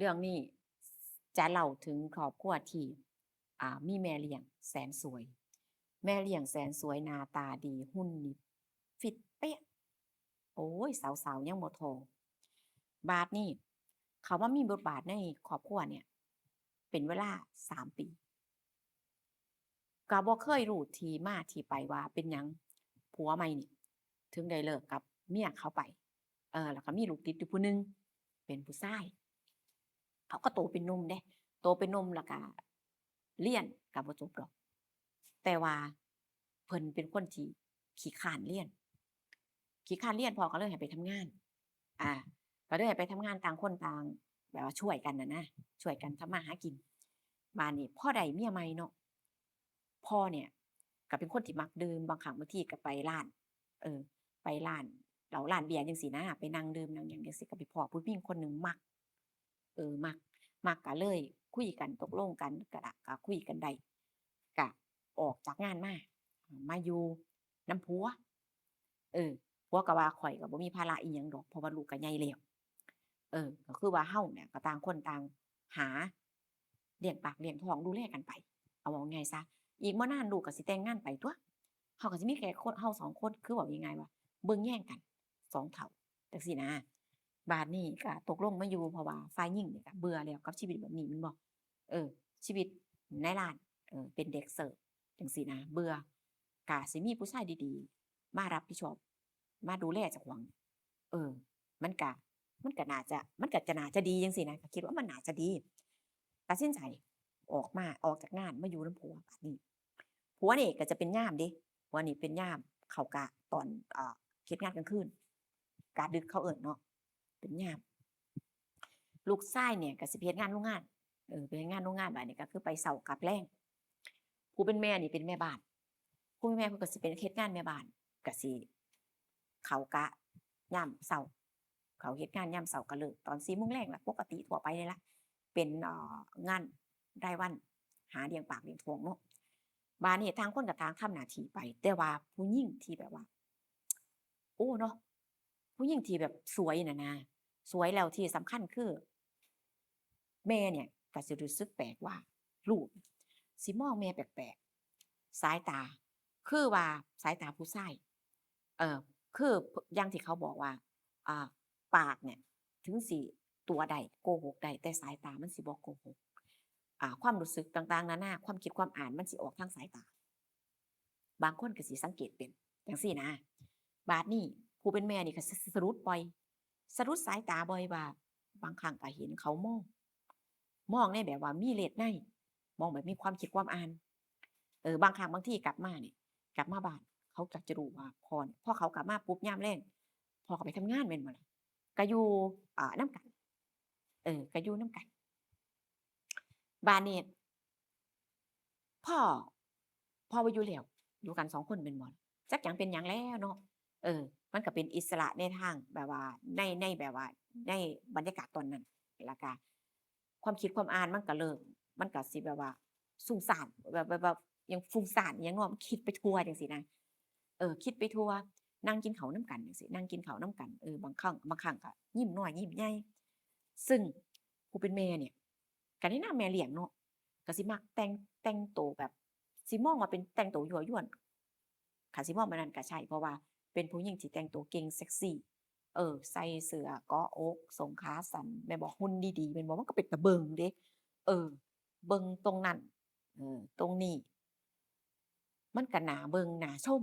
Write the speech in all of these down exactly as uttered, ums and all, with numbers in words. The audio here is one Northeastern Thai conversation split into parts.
เรื่องนี้จะเล่าถึงครอบครัวที่ อ่า มีแม่เลี้ยงแสนสวย แม่เลี้ยงแสนสวย หน้าตาดี หุ่นนี่ฟิตเป๊ะ โอ้ย สาวๆ ยังบ่ท้อ บาดนี้เขามามีบทบาทในครอบครัวเนี่ย เป็นเวลาสามปี ก็บ่เคยรู้ที่มาที่ไปว่าเป็นหยังผัวใหม่นี่ ถึงได้เลิกกับเมียเขาไป เออ แล้วก็มีลูกติดอยู่ผู้หนึ่ง เป็นผู้ชาย เขาก็โตเป็นหนุ่มเด้ โตเป็นหนุ่มแล้วก็เรียนก็บ่จบดอก แต่ว่าเพิ่นเป็นคนที่ขี้คร้านเรียน ขี้คร้านเรียน พ่อก็เลยให้ไปทำงาน อ่า ก็เลยให้ไปทำงาน ต่างคนต่างแบบว่าช่วยกันน่ะนะ ช่วยกันทำมาหากิน บาดนี้พอได้เมียใหม่เนาะ พ่อเนี่ยก็เป็นคนที่มักดื่ม บางครั้งบางทีก็ไปร้าน เออ ไปร้านเหล้าร้านเบียร์จั่งซี้นะ ไปนั่งดื่มนั่งหยังจั่งซี้ ก็ไปพ้อผู้หญิงคนหนึ่งมัก เออ มัก มักก็เลยคุยกัน ตกลงกัน ก็ละ ก็คุยกันได้ ก็ออกจากงานมา มาอยู่นำผัว เออ ผัวก็ว่าข้อยก็บ่มีภาระอิหยังดอก เพราะว่าลูกก็ใหญ่แล้ว เออ ก็คือว่าเฮาเนี่ยก็ต่างคนต่างหาเลี้ยงปากเลี้ยงท้องดูแลกันไป เอาเว้าง่ายซะ อีกบ่นานลูกก็สิแต่งงานไปตั่ว เฮาก็สิมีแค่คน เฮาสองคน คือเว้าง่ายๆว่าเบิ่งแยงกันสองเฒ่าจั่งซี้นะ บาดนี้ก็ตกลงมาอยู่ เพราะว่าฝ่ายหญิงนี่ก็เบื่อแล้วกับชีวิตแบบนี้แม่นบ่ เออ ชีวิตในร้าน เออ เป็นเด็กเสิร์ฟจั่งซี้นะ เบื่อ ก็สิมีผู้ชายดีๆ มารับผิดชอบ มาดูแลเจ้าของ เออ มันก็ มันก็น่าจะ มันก็จะน่าจะดีจั่งซี้นะ ก็คิดว่ามันน่าจะดี ตัดสินใจออกมา ออกจากงานมาอยู่นำผัว บาดนี้ ผัวนี่ก็จะเป็นยามเด้ ผัวนี่เป็นยาม เข้ากะตอน เอ่อ เฮ็ดงานกลางคืน กะดึกเขาเอิ้นเนาะ เป็นยาม ลูกชายเนี่ยก็สิไปเฮ็ดงานโรงงาน เออ ไปเฮ็ดงานโรงงาน บาดนี้ก็คือไปเช้ากลับแลง ผู้เป็นแม่นี่เป็นแม่บ้าน ผู้เป็นแม่เพิ่นก็สิเป็นเฮ็ดงานแม่บ้าน ก็สิเข้ากะยามเช้า เข้าเฮ็ดงานยามเช้าก็เลิกตอนสี่โมงแลงล่ะ ปกติทั่วไปนี่ล่ะ เป็น เอ่อ งานรายวัน หาเลี้ยงปากเลี้ยงท้องเนาะ บาดนี้ต่างคนก็ต่างทำหน้าที่ไป แต่ว่าผู้หญิงที่แบบว่า โอ้ เนาะ ผู้หญิงที่แบบสวยน่ะนะ สวยแล้วที่สำคัญคือ แม่เนี่ยก็สิรู้สึกแปลกว่าลูกสิมองแม่แปลกๆ สายตา คือว่าสายตาผู้ชาย เอ่อ คืออย่างที่เขาบอกว่า อ่า ปากเนี่ยถึงสิตั๋วได้ โกหกได้ แต่สายตามันสิบ่โกหก อ่า ความรู้สึกต่างๆ นานา ความคิดความอ่านมันสิออกทางสายตา บางคนก็สิสังเกตเป็นจั่งซี้นะ บาดนี้ผู้เป็นแม่นี่ก็สะ สะดุดบ่อย สะดุดสายตาบ่อยว่า บางครั้งก็เห็นเขามอง มองในแบบว่ามีเหล็ดใน มองแบบมีความคิดความอ่าน เออ บางครั้งบางทีกลับมานี่ กลับมาบ้าน เขาก็จะรู้ว่าพ่อเนี่ย พอเขากลับมาปุ๊บยามแลง พ่อก็ไปทำงานแม่นบ่ล่ะ ก็อยู่ อ่า นำกัน เออ ก็อยู่นำกัน บาดนี้ พ่อ พ่อบ่อยู่แล้ว อยู่กันสองคนแม่นบ่ จักหยังเป็นหยังแล้วเนาะ เออ มันก็เป็นอิสระในทางแบบว่า ใน ในแบบว่า ในบรรยากาศตอนนั้น แล้วก็ความคิดความอ่านมันก็เริ่ม มันก็สิแบบว่าซุ่งซ่าน แบบ แบบ แบบหยังฟุ้งซ่านหยังเนาะ คิดไปทั่วจั่งซี้นะ เออ คิดไปทั่ว นั่งกินข้าวนำกันจั่งซี้ นั่งกินข้าวนำกัน เออ บางครั้ง บางครั้งก็ยิ้มน้อยยิ้มใหญ่ ซึ่งผู้เป็นแม่เนี่ย ก็ในนามแม่เลี้ยงเนาะ ก็สิมักแต่ง แต่งโตแบบ สิมองว่าเป็นแต่งโตยั่วยวน คันสิมองแบบนั้นก็ใช่ เพราะว่าเป็นผู้หญิงที่แต่งโตเก่ง เซ็กซี่ เออ ใส่เสื้อเกาะอก ทรงขาสั้น แม่นบ่ หุ่นดีๆ แม่นบ่ มันก็เป็นตาเบิ่งเด้ เออ เบิ่งตรงนั้น เออ ตรงนี้ มันก็น่าเบิ่งน่าชม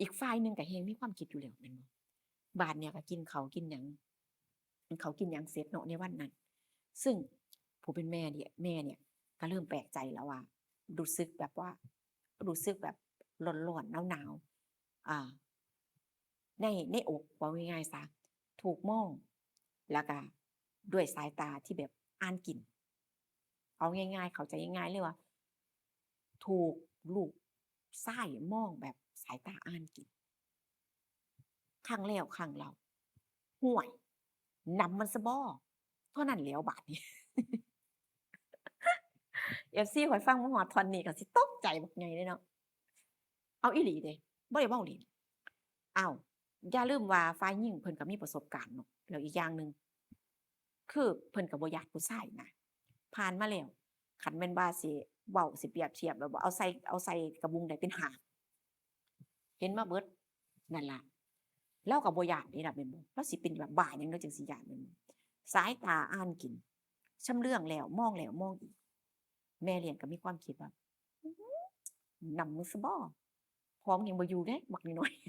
อีกฝ่ายหนึ่งก็แฮ่งมีความคิดอยู่แล้วแม่นบ่ บาดเนี่ยก็กินข้าวกินหยัง กินข้าวกินหยังเสร็จเนาะในวันนั้น ซึ่งผู้เป็นแม่เนี่ย แม่เนี่ยก็เริ่มแปลกใจแล้วว่า รู้สึกแบบว่า รู้สึกแบบร้อนๆ หนาวๆ อ่า ใน ในอก เว้าง่ายๆ ซะ ถูกมอง แล้วก็ด้วยสายตาที่แบบอ่านกิน เอาง่ายๆ เข้าใจง่ายๆ เลยว่า ถูกลูกชายมองแบบสายตาอ่านกิน ครั้งแล้วครั้งเล่า ห่วย นำมันซะบ่ เท่านั้นแล้วบาดนี้ เอฟซี ข้อยฟังมาฮอดท่อนนี้ก็สิตกใจบักใหญ่เลยเนาะ เอาอีหลีเด้ บ่ได้เว้าเล่น อ้าว อย่าลืมว่าฝ่ายหญิงเพิ่นก็มีประสบการณ์เนาะ แล้วอีกอย่างหนึ่ง คือเพิ่นก็บ่ย้านผู้ชายนะ ผ่านมาแล้ว คันแม่นว่าสิเว้าสิเปรียบเทียบแบบว่าเอาใส่ เอาใส่กะบุงได้เป็นหาบ เห็นมาเบิด นั่นล่ะ ลาวก็บ่ย้านเด้ล่ะแม่นบ่ ลาวสิเป็นแบบบ้าหยังลาวจั่งสิย้านแม่นบ่ สายตาอ่านกิน ชำเลืองแล้วมองแล้วมองอีก แม่เลี้ยงก็มีความคิดว่า อื้อหือ นำมึงซะบ่ พ้องยังบ่อยู่เด้ บักน้อยๆ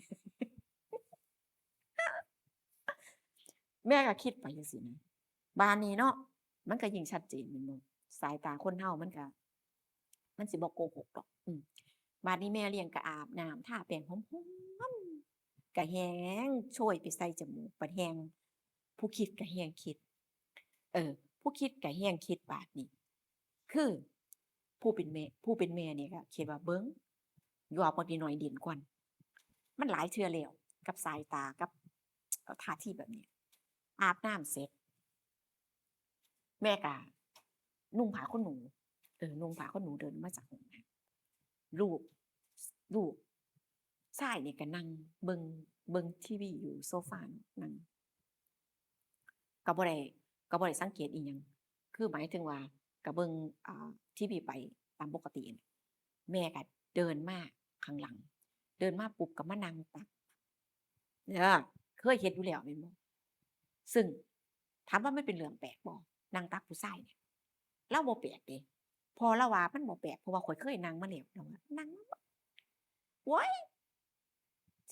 แม่ก็คิดไปจั่งซี้นะ บาดนี้เนาะ มันก็ยิ่งชัดเจนแม่นบ่ สายตาคนเฮามันก็ มันสิบ่โกหกดอก อืม บาดนี้แม่เลี้ยงก็อาบน้ำ ทาแป้งหอมๆ ก็แฮ่งโชยไปใส่จมูก บัดแฮ่ง ผู้คิดก็แฮ่งคิด เออ ผู้คิดก็แฮ่งคิดบาดนี้ คือ ผู้เป็นแม่ ผู้เป็นแม่นี่ก็คิดว่า เบิ่ง หยอกบักน้อยๆ เด่นก่อน มันหลายเทื่อแล้ว กับสายตา กับ เอ่อ ท่าทีแบบนี้ อาบน้ำเสร็จ แม่ก็นุ่งผ้าขนหนู เออ นุ่งผ้าขนหนูเดินมาจากห้องน้ำ ลูก ลูกชายนี่ก็นั่งเบิ่ง เบิ่งทีวีอยู่โซฟาเนาะ นั่ง ก็บ่ได้ ก็บ่ได้สังเกตอิหยัง คือหมายถึงว่าก็เบิ่ง อ่า ทีวีไปตามปกตินั่นแหละ แม่ก็เดินมาข้างหลัง เดินมาปุ๊บก็มานั่งตัก เออ เคยเฮ็ดอยู่แล้วแม่นบ่ ซึ่งถามว่ามันเป็นเรื่องแปลกบ่ นั่งตักผู้ชายเนี่ย ลาวบ่แปลกเด้ พ่อลาวว่ามันบ่แปลก เพราะว่าข้อยเคยนั่งมาแล้ว ลาวว่านั่งมา โอ๊ย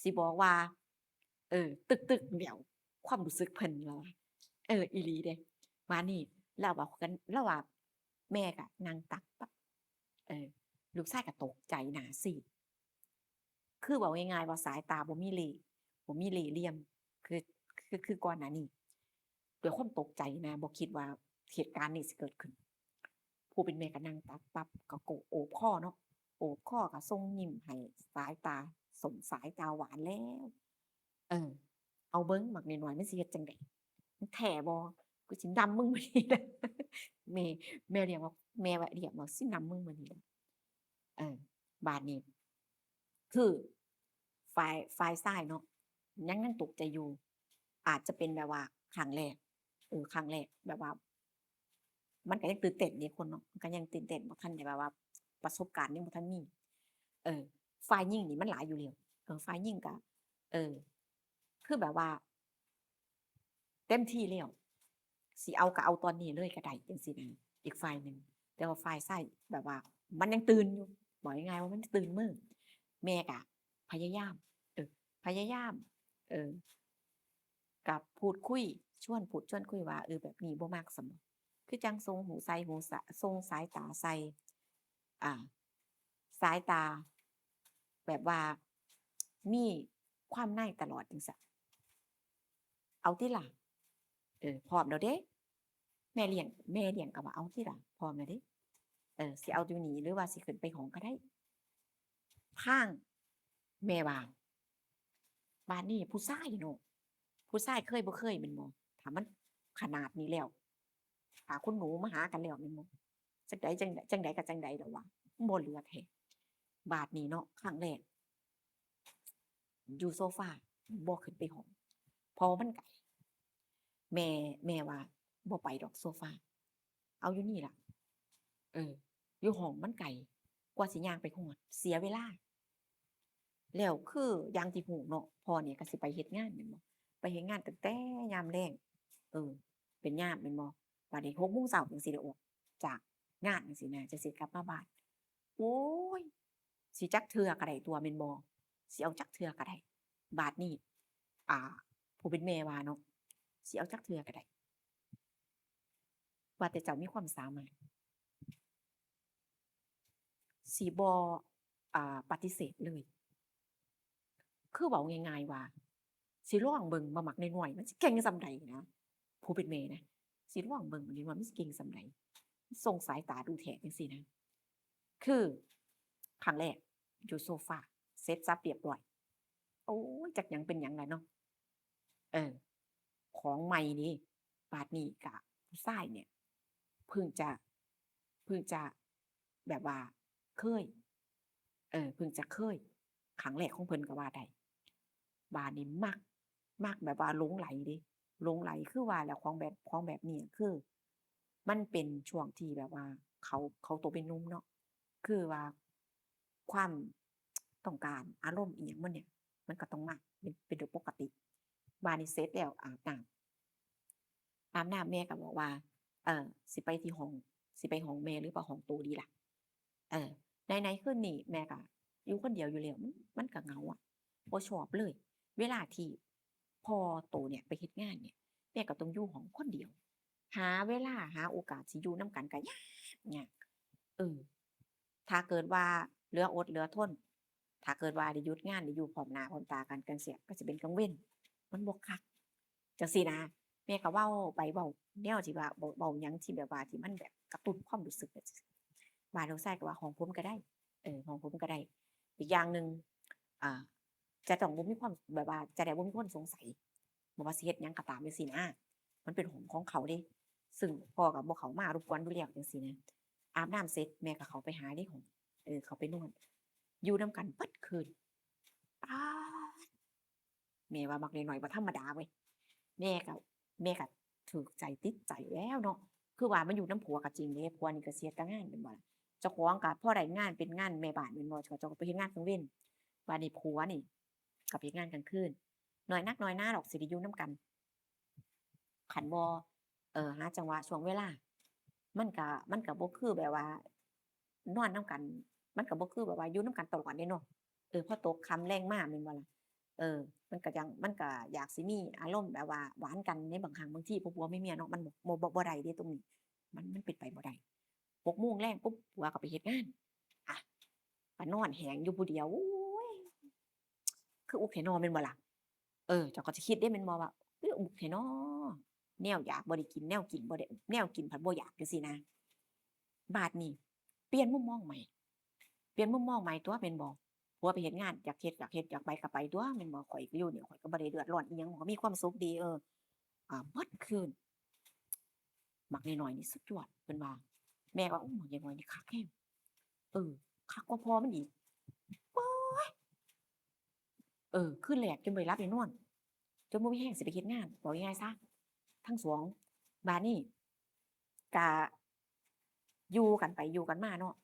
สิบอกว่า เออ ตึกๆ แล้ว ความรู้สึกเพิ่น ลาวว่า เออ อีหลีเด้ บาดนี้ ลาวว่ากัน ลาวว่า แม่ก็นั่งตักปั๊บ เออ ลูกชายก็ตกใจหน้าซีด คือเว้าง่ายๆ ว่าสายตาบ่มีเหล่ บ่มีเหล่เหลี่ยม คือ คือ คือก่อนหน้านี้ ด้วยความตกใจนะ บ่คิดว่าเหตุการณ์นี้สิเกิดขึ้น ผู้เป็นแม่ก็นั่งตักปั๊บ ก็โกะโอบคอเนาะ โอบคอก็ส่งยิ้มให้ สายตาสม สายตาหวานแล้ว เออ เอาเบิ่งบักน้อยๆ มันสิเฮ็ดจั่งใด มันแท้บ่ กูสินำมึงมื้อนี้แหละ แม่ แม่เลี้ยงว่า แม่ว่าเลี้ยงว่าสินำมึงมื้อนี้แหละ เออ บาดนี้ คือ ฝ่าย ฝ่ายชายเนาะ ยัง ยังตกใจอยู่ อาจจะเป็นแบบว่าครั้งแรก เออ ครั้งแรก แบบว่า มันก็ยังตื่นเต้นเด้คนเนาะ มันก็ยังตื่นเต้น บ่ทันได้แบบว่า ประสบการณ์ยังบ่ทันมี เออ ฝ่ายหญิงนี่มันหลายอยู่แล้ว เออ ฝ่ายหญิงก็ เออ คือแบบว่า เต็มที่แล้ว สิเอาก็เอาตอนนี้เลยก็ได้จั่งซี้นะ อีกฝ่ายหนึ่ง แต่ว่าฝ่ายชายแบบว่า มันยังตื่นอยู่ บอกง่ายๆว่ามันตื่นมือ แม่ก็พยายาม เออ พยายาม เออ ก็พูดคุย ชวนพูดชวนคุยว่า เออ แบบนี้บ่มักซั้นบ่ คือจั่งส่งหูใส่หูสะ ส่งสายตาใส่ อ่า สายตา แบบว่า มีความในตลอดจั่งซี้ เอาติล่ะ เออ พร้อมแล้วเด้ แม่เลี้ยง แม่เลี้ยงก็ว่า เอาติล่ะ พร้อมแล้วเด้ เออ สิเอาอยู่นี่หรือว่าสิขึ้นไปห้องก็ได้ ทางแม่ว่า บาดนี้ผู้ชายเนาะ ผู้ชายเคยบ่เคยแม่นบ่ ถ้ามันขนาดนี้แล้ว ถ้าคุณหนูมาหากันแล้วแม่นบ่ จั่งใด จั่งใด จั่งใดก็จั่งใดแล้ววะ บ่เหลือแท้ บาดนี้เนาะ ครั้งแรก อยู่โซฟา บ่ขึ้นไปห้อง เพราะว่ามันไกล แม่ แม่ว่า บ่ไปดอกโซฟา เอาอยู่นี่ล่ะ เออ อยู่ห้องมันไกล กว่าสิย่างไปฮอด เสียเวลา แล้วคืออย่างที่ฮู้เนาะ พ่อนี่ก็สิไปเฮ็ดงานแม่นบ่ ไปเฮ็ดงานตั้งแต่ยามแลง เออ เป็นยามแม่นบ่ บาดนี้หกโมงเช้าจั่งสิได้ออกจากงานจั่งซี้นะ จั่งสิกลับมาบ้าน โอ๊ย สิจักเทื่อก็ได้ตั่วแม่นบ่ สิเอาจักเทื่อก็ได้ บาดนี้ อ่า ผู้เป็นแม่ว่าเนาะ สิเอาจักเทื่อก็ได้ ว่าแต่เจ้ามีความสามารถ สิบ่ อ่า ปฏิเสธเลย คือเว้าง่ายๆว่า สิลองเบิ่งว่าบักน้อยๆ มันสิเก่งส่ำใดนะ ผู้เป็นแม่นะ สิลองเบิ่งบักน้อยๆ มันสิเก่งส่ำใด ส่งสายตาดูแท้จั่งซี้นะ คือ ครั้งแรก อยู่โซฟา เสร็จสับเรียบร้อย โอ๊ย จักหยังเป็นหยังล่ะเนาะ เออ ของใหม่นี่ บาดนี้ก็ผู้ชายเนี่ย เพิ่งจะ เพิ่งจะแบบว่าเคย เออ เพิ่งจะเคย ครั้งแรกของเพิ่นก็ว่าได้ บาดนี้มัก มักแบบว่าหลงใหลเด้ หลงใหลคือว่าแหละ ของแบบ ของแบบนี้คือ มันเป็นช่วงที่แบบว่าเขา เขาโตเป็นหนุ่มเนาะ คือว่าความต้องการอารมณ์อีหยังมันเนี่ย มันก็ต้องมาเป็น เป็นเรื่องปกติ บาดนี้เสร็จแล้วอาบน้ำ อาบน้ำแม่ก็บอกว่า เอ่อ สิไปที่ห้อง สิไปห้องแม่หรือว่าห้องโตดีล่ะ เออ ไหนๆ คืนนี้แม่ก็อยู่คนเดียวอยู่แล้ว มัน มันก็เหงาอะ บ่ชอบเลย เวลาที่พ่อโตเนี่ยไปเฮ็ดงานเนี่ย แม่ก็ต้องอยู่ห้องคนเดียว หาเวลาหาโอกาสสิอยู่นำกันก็ยาก ยาก เออ ถ้าเกิดว่าเหลืออดเหลือทน ถ้าเกิดว่าได้หยุดงาน ได้อยู่พร้อมหน้าพร้อมตากันจั่งซี้ ก็สิเป็นกลางเว็น มันบ่คัก จั่งซี้นะ แม่ก็เว้าไป เว้าแนวที่ว่า เว้า เว้าหยังที่แบบว่าที่มันแบบกระตุ้นความรู้สึกจั่งซี้ บาดลูกชายก็ว่า "ห้องผมก็ได้ เออ ห้องผมก็ได้" อีกอย่างหนึ่ง อ่า จะต้องบ่มีความ แบบว่าจะได้บ่มีคนสงสัย บ่ว่าสิเฮ็ดหยังก็ตามจั่งซี้นะ มันเป็นห้องของเขาเด้ ซึ่งพ่อก็บ่เข้ามารบกวนอยู่แล้วจั่งซี้นะ อาบน้ำเสร็จแม่ก็เข้าไปหาในห้อง เออ เข้าไปนอน อยู่นำกันเบิดคืน ป๊าด แม่ว่าบักน้อยๆ บ่ธรรมดาเว้ย แม่ก็ แม่ก็ถูกใจติดใจแล้วเนาะ คือว่ามันอยู่นำผัวก็จริงเด้ ผัวนี่ก็สิเฮ็ดแต่งานแม่นบ่ล่ะ เจ้าของก็พอได้งานเป็นงานแม่บ้านแม่นบ่ เจ้าก็ไปเฮ็ดงานกลางเว็น บาดนี้ผัวนี่ก็ไปเฮ็ดงานกลางคืน น้อยนักน้อยหนาดอกสิได้อยู่นำกัน คันบ่ เอ่อ หาจังหวะช่วงเวลา มันก็ มันก็บ่คือแบบว่านอนนำกัน มันก็บ่คือแบบว่าอยู่นำกันตลอดเด้เนาะ เออ พอตกค่ำแลงมาแม่นบ่ล่ะ เออ มันก็จั่ง มันก็อยากสิมีอารมณ์แบบว่าหวานกันในบางครั้งบางที ผัวๆ เมียๆ เนาะ มันบ่ บ่ บ่ บ่ได้เด้ตรงนี้ มัน มันเป็นไปบ่ได้ หกโมงแลงปุ๊บ ผัวก็ไปเฮ็ดงาน อ่ะ ก็นอนแหงอยู่ผู้เดียว โอ๊ย คืออุกแท้น้อแม่นบ่ล่ะ เออ เจ้าก็สิคิดเด้แม่นบ่ว่า คืออุกแท้น้อ แนวอยากบ่ได้กิน แนวกินบ่ได้ แนวกินผัดบ่อยากจั่งซี้นะ บาดนี้เปลี่ยนมุมมองใหม่ เปลี่ยนมุมมองใหม่ตั๊วแม่นบ่ ผัวไปเฮ็ดงาน อยากเฮ็ด อยากเฮ็ด อยากไปก็ไปตั๊วแม่นบ่ ข้อยก็อยู่นี่ ข้อยก็บ่ได้เดือดร้อนอิหยัง ข้อยก็มีความสุขดี เออ อ่า เบิดคืน บักน้อยๆ นี่สุดยอด เพิ่นว่า แม่ว่า โอ้ บักน้อยๆ นี่คักแฮง เออ คักกว่าพ่อมันอีก โอ๊ย เออ คืนแรกจนบ่ได้หลับได้นอน จนบ่มีแฮงสิไปเฮ็ดงาน เว้าง่ายๆ ซะ ทั้งสอง บาดนี้ กะอยู่กันไปอยู่กันมาเนาะ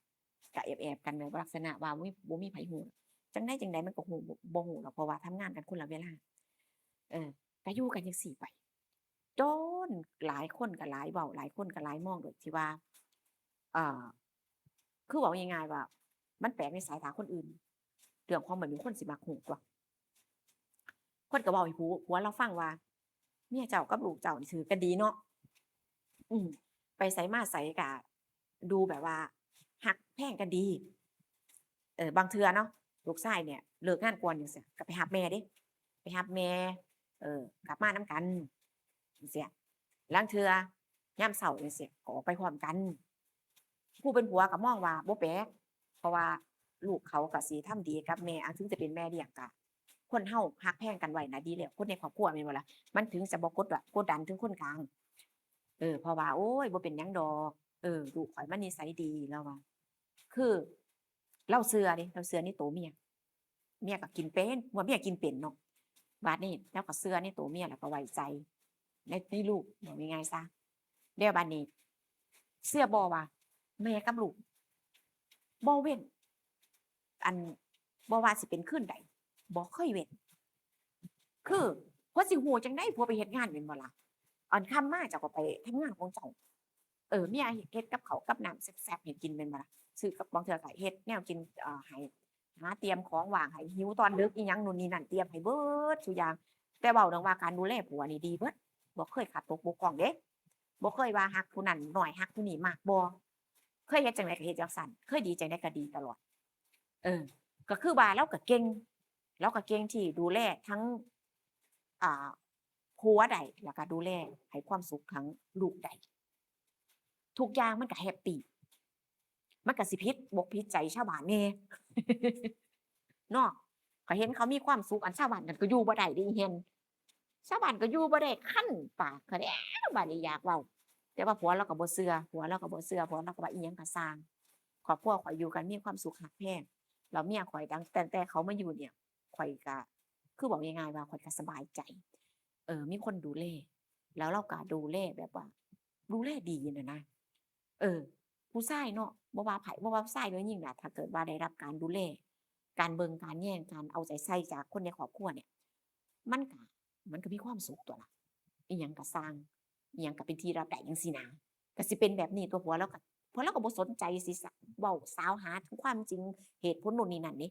กะแอบๆ กันแบบลักษณะว่าบ่มี บ่มีไผฮู้ จั่งใดจั่งใดมันก็ฮู้ บ่ บ่ฮู้ดอก เพราะว่าทำงานกันคนละเวลา เออ กะอยู่กันจั่งซี้ไป จนหลายคนก็หลายเว้า หลายคนก็หลายมองโดยที่ว่า เอ่อ คือเว้าง่ายๆ ว่า มันแปลกในสายตาคนอื่น เรื่องของแบบนี้คนสิมักฮู้ตั๊ว คนก็เว้าให้ผัว ผัวลาวฟังว่า เมียเจ้ากับลูกเจ้านี่ถือกันดีเนาะ อืม ไปไสมาไสก็ดูแบบว่าฮักแพงกันดี เออ บางเทื่อเนาะ ลูกชายเนี่ยเลิกงานก่อนจั่งซี้ ก็ไปฮับแม่เด้ ไปฮับแม่ เออ กลับมานำกันจั่งซี้ ลางเทื่อยามเช้าจั่งซี้ ก็ออกไปพร้อมกัน ผู้เป็นผัวก็มองว่าบ่แปลก เพราะว่าลูกเขาก็สิทำดีกับแม่ อ่ะ ถึงจะเป็นแม่เลี้ยงก็ คนเฮาฮักแพงกันไว้น่ะดีแล้ว คนในครอบครัวแม่นบ่ล่ะ มันถึงจะบ่กดดัน กดดันถึงคนกลาง เออ เพราะว่า โอ๊ย บ่เป็นหยังดอก เออ ลูกข้อยมันนิสัยดี ลาวว่า คือ ลาวเชื่อเด้ ลาวเชื่อในโตเมีย เมียก็กินเป็น ว่าเมียกินเป็นเนาะ บาดนี้ลาวก็เชื่อในโตเมีย แล้วก็ไว้ใจใน ในลูก เว้าง่ายๆ ซะ แล้วบาดนี้ เชื่อบ่ว่า แม่กับลูก บ่เว้น อัน บ่ว่าสิเป็นคืนใด บ่เคยเว้น คือ เพิ่นสิฮู้จั่งใด ผัวไปเฮ็ดงานแม่นบ่ล่ะ อันค่ำมาเจ้าก็ไปทำงานของเจ้า เออ เมียเฮ็ดกับข้าวกับน้ำแซ่บๆ ให้กินแม่นบ่ล่ะ ซื้อกับ บางเทื่อก็เฮ็ดแนวกิน เอ่อ ให้ หาเตรียมของว่างให้ หิวตอนดึกอิหยังนู่นนี่นั่น เตรียมให้เบิดซุอย่าง แต่เว้าเรื่องว่าการดูแลผัวนี่ดีเบิด บ่เคยขาดตกบกพร่องเด้ บ่เคยว่าฮักผู้นั้นน้อย ฮักผู้นี้มาก บ่ เคยเฮ็ดจั่งใดก็เฮ็ดจั่งซั้น เคยดีจั่งใดก็ดีตลอด เออ ก็คือว่าลาวก็เก่ง ลาวก็เก่งที่ดูแลทั้ง อ่า ผัวได้ แล้วก็ดูแลให้ความสุขทั้งลูกได้ ทุกอย่างมันก็แฮปปี้ มันก็สิผิดบกผิดใจชาวบ้านแหน่ เนาะ ข้อยเห็นเขามีความสุข อันชาวบ้านนั่นก็อยู่บ่ได้เด้อีแห่น ชาวบ้านก็อยู่บ่ได้ คันปากเขาแล้ว บาดนี้อยากเว้า แต่ว่าผัวลาวก็บ่เชื่อ ผัวลาวก็บ่เชื่อ ผัวลาวก็ว่าอิหยังก็ซ่าง ครอบครัวข้อยอยู่กันมีความสุขฮักแพง แล้วเมียข้อยตั้ง ตั้งแต่เขามาอยู่เนี่ย ข้อยก็ คือเว้าง่ายๆ ว่าข้อยก็สบายใจ เออ มีคนดูแล แล้วลาวก็ดูแลแบบว่า ดูแลดีน่ะนะ เออ ผู้ชายเนาะ บ่ว่าไผ บ่ว่าผู้ชายหรือหญิงน่ะ ถ้าเกิดว่าได้รับการดูแล การเบิ่งการแยง การเอาใจใส่จากคนในครอบครัวเนี่ย มันก็ มันก็มีความสุขตั่วล่ะ อิหยังก็ซ่าง อิหยังก็เป็นที่รับได้จั่งซี้นะ ก็สิเป็นแบบนี้ตั่ว ผัวลาวก็ ผัวลาวก็บ่สนใจสิสะ เว้าสาวหาถึงความจริง เหตุผลโน่นนี่นั่นเด้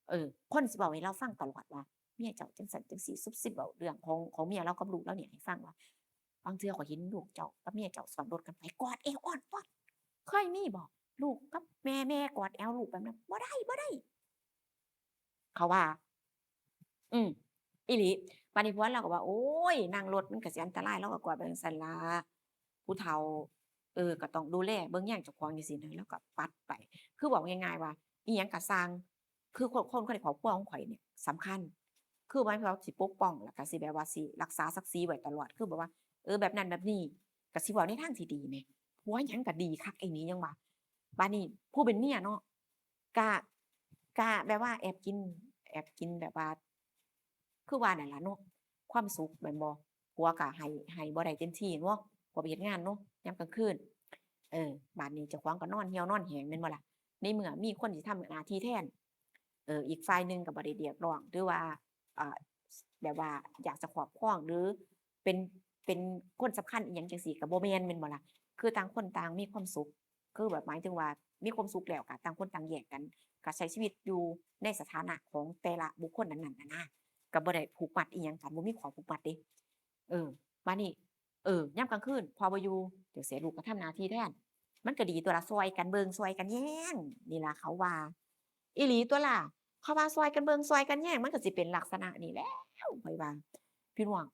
เออ คนสิเว้าให้ลาวฟังตลอดว่า เมียเจ้าจั่งซั้นจั่งซี้ ซุบซิบเว้าเรื่องของ ของเมียลาวกับลูกลาวเนี่ยให้ฟังว่า บางเทื่อข้อยเห็นลูกเจ้ากับเมียเจ้าซ้อนรถกันไป กอดเอวอ้อนป้อน เคยมีบ่ ลูกกับแม่ แม่กอดเอวลูกแบบนั้น บ่ได้ บ่ได้ เขาว่า อืม อีหลี บาดนี้ผัวลาวก็ว่า โอ๊ย นั่งรถมันก็สิอันตราย ลาวก็กอดไปจั่งซั้นล่ะ ผู้เฒ่า เออ ก็ต้องดูแลเบิ่งแยงเจ้าของจั่งซี้นะ ลาวก็ปัดไป คือเว้าง่ายๆว่า อิหยังก็ซ่าง คือคน คนในครอบครัวของข้อยเนี่ยสำคัญ คือหมายความว่าสิปกป้อง แล้วก็สิแบบว่าสิรักษาศักดิ์ศรีไว้ตลอด คือแบบว่า เออ แบบนั้นแบบนี้ ก็สิเว้าในทางที่ดีแหม ผัวหยังก็ดีคักไอ้นี่ยังว่า บาดนี้ผู้เป็นเมียเนาะ กะ กะแบบว่าแอบกิน แอบกินแบบว่า คือว่านั่นล่ะเนาะ ความสุขแม่นบ่ ผัวกะให้ ให้บ่ได้เต็มที่เนาะ ผัวไปเฮ็ดงานเนาะ ยามกลางคืน เออ บาดนี้เจ้าของก็นอนเหี่ยวนอนแห้งแม่นบ่ล่ะ ในเมื่อมีคนสิทำหน้าที่แทน เออ อีกฝ่ายหนึ่งก็บ่ได้เรียกร้อง หรือว่า อ่า แบบว่าอยากจะครอบครอง หรือเป็น เป็นคนสำคัญอิหยังจั่งซี้ก็บ่แม่น แม่นบ่ล่ะ คือต่างคนต่างมีความสุข คือแบบหมายถึงว่ามีความสุขแล้วก็ต่างคนต่างแยกกัน ก็ใช้ชีวิตอยู่ในสถานะของแต่ละบุคคลนั้นๆ น่ะนะ ก็บ่ได้ผูกมัดอิหยังกัน บ่มีข้อผูกมัดเด้ เออ บาดนี้ เออ ยามกลางคืนพ่อบ่อยู่ จั่งซี้ลูกก็ทำหน้าที่แทน มันก็ดีตั่วล่ะ ซ่อยกันเบิ่งซ่อยกันแยง นี่ล่ะเขาว่า อีหลีตั่วล่ะ เขาว่าซ่อยกันเบิ่งซ่อยกันแยง มันก็สิเป็นลักษณะนี้แหล้ว ข้อยว่า พี่น้อง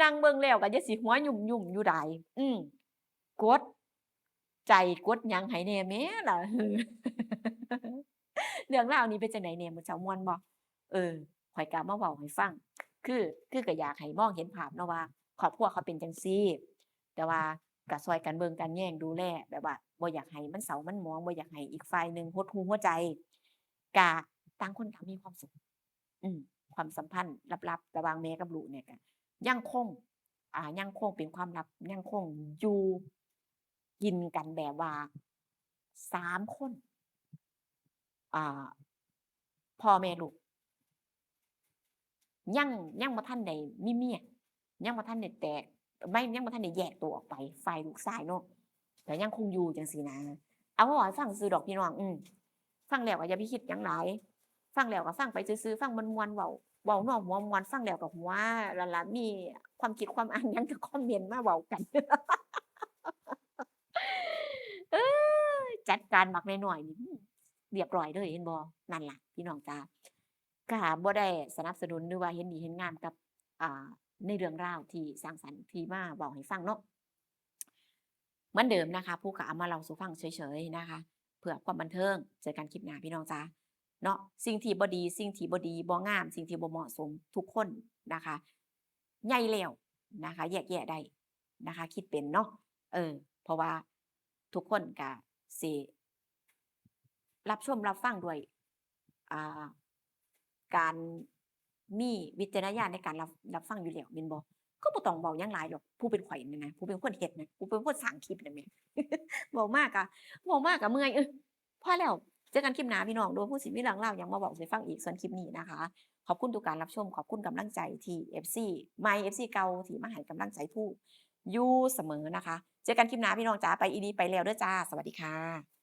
นั่งเบิ่งแล้วก็อย่าสิหัวยุ่มๆ อยู่ดาย อืม กดใจกดหยังให้แหน่แหมล่ะ เรื่องราวนี้เป็นจั่งใดแหน่ มื้อเช้าม่วนบ่ เออ ข้อยก็มาเว้าให้ฟัง คือ คือก็อยากให้มองเห็นภาพเนาะว่า ครอบครัวเขาเป็นจั่งซี้ แต่ว่าก็ซ่อยกันเบิ่งกันแยงดูแล แบบว่าบ่อยากให้มันเศร้ามันหมอง บ่อยากให้อีกฝ่ายหนึ่งหดหู่หัวใจ ก็ต่างคนต่างมีความสุข อืม ความสัมพันธ์ลับๆ ระหว่างแม่กับลูกเนี่ยก็ยังคง อ่า ยังคงเป็นความลับ ยังคงอยู่กินกันแบบว่าสามคน อ่า พ่อแม่ลูก ยัง ยังบ่ทันได้มีเมีย ยังบ่ทันได้แตก ไม่ ยังบ่ทันได้แยกตัวออกไป ฝ่ายลูกชายเนาะ ก็ยังคงอยู่จั่งซี้นะ เอามาเว้าให้ฟังซื่อดอกพี่น้อง อืม ฟังแล้วก็อย่าไปคิดหยังหลาย ฟังแล้วก็ฟังไปซื่อๆ ฟังม่วนๆ เว้า เว้านัวหัวม่วน ฟังแล้วก็หัว แล้วล่ะ มีความคิดความอ่านหยังก็คอมเมนต์มาเว้ากัน เอ้ย จัดการบักน้อยๆ นี่ เรียบร้อยเลย เห็นบ่ นั่นล่ะ พี่น้องจ๋า ก็บ่ได้สนับสนุนหรือว่าเห็นดีเห็นงามกับ อ่า ในเรื่องราวที่สร้างสรรค์ที่มาเว้าให้ฟังเนาะ เหมือนเดิมนะคะ ผู้ก็เอามาเล่าสู่ฟังเฉยๆ นะคะ เพื่อความบันเทิง เจอกันคลิปหน้าพี่น้องจ๋า เนาะ สิ่งที่บ่ดี สิ่งที่บ่ดี บ่งาม สิ่งที่บ่เหมาะสม ทุกคนนะคะ ใหญ่แล้วนะคะ แยกแยะได้นะคะ คิดเป็นเนาะ เออ เพราะว่าทุกคนก็สิรับชมรับฟังด้วย อ่า การมีวิจารณญาณในการรับ รับฟังอยู่แล้วแม่นบ่ ก็บ่ต้องเว้าหยังหลายดอก ผู้เป็นข้อยนั่นนะ ผู้เป็นคนเฮ็ดนะ ผู้เป็นคนสร้างคลิปนั่นแหม เว้ามาก็ เว้ามาก็เมื่อย เออ พอแล้ว เจอกันคลิปหน้าพี่น้อง โดยผู้สิมีเรื่องราวหยังมาเว้าสู่ฟังอีก ส่วนคลิปนี้นะคะ ขอบคุณทุกการรับชม ขอบคุณกำลังใจที่ เอฟซี ใหม่ เอฟซี เก่าที่มาให้กำลังใจผู้อยู่เสมอนะคะ เจอกันคลิปหน้าพี่น้องจ๋า ไปอีหลีไปแล้วเด้อจ้า สวัสดีค่ะ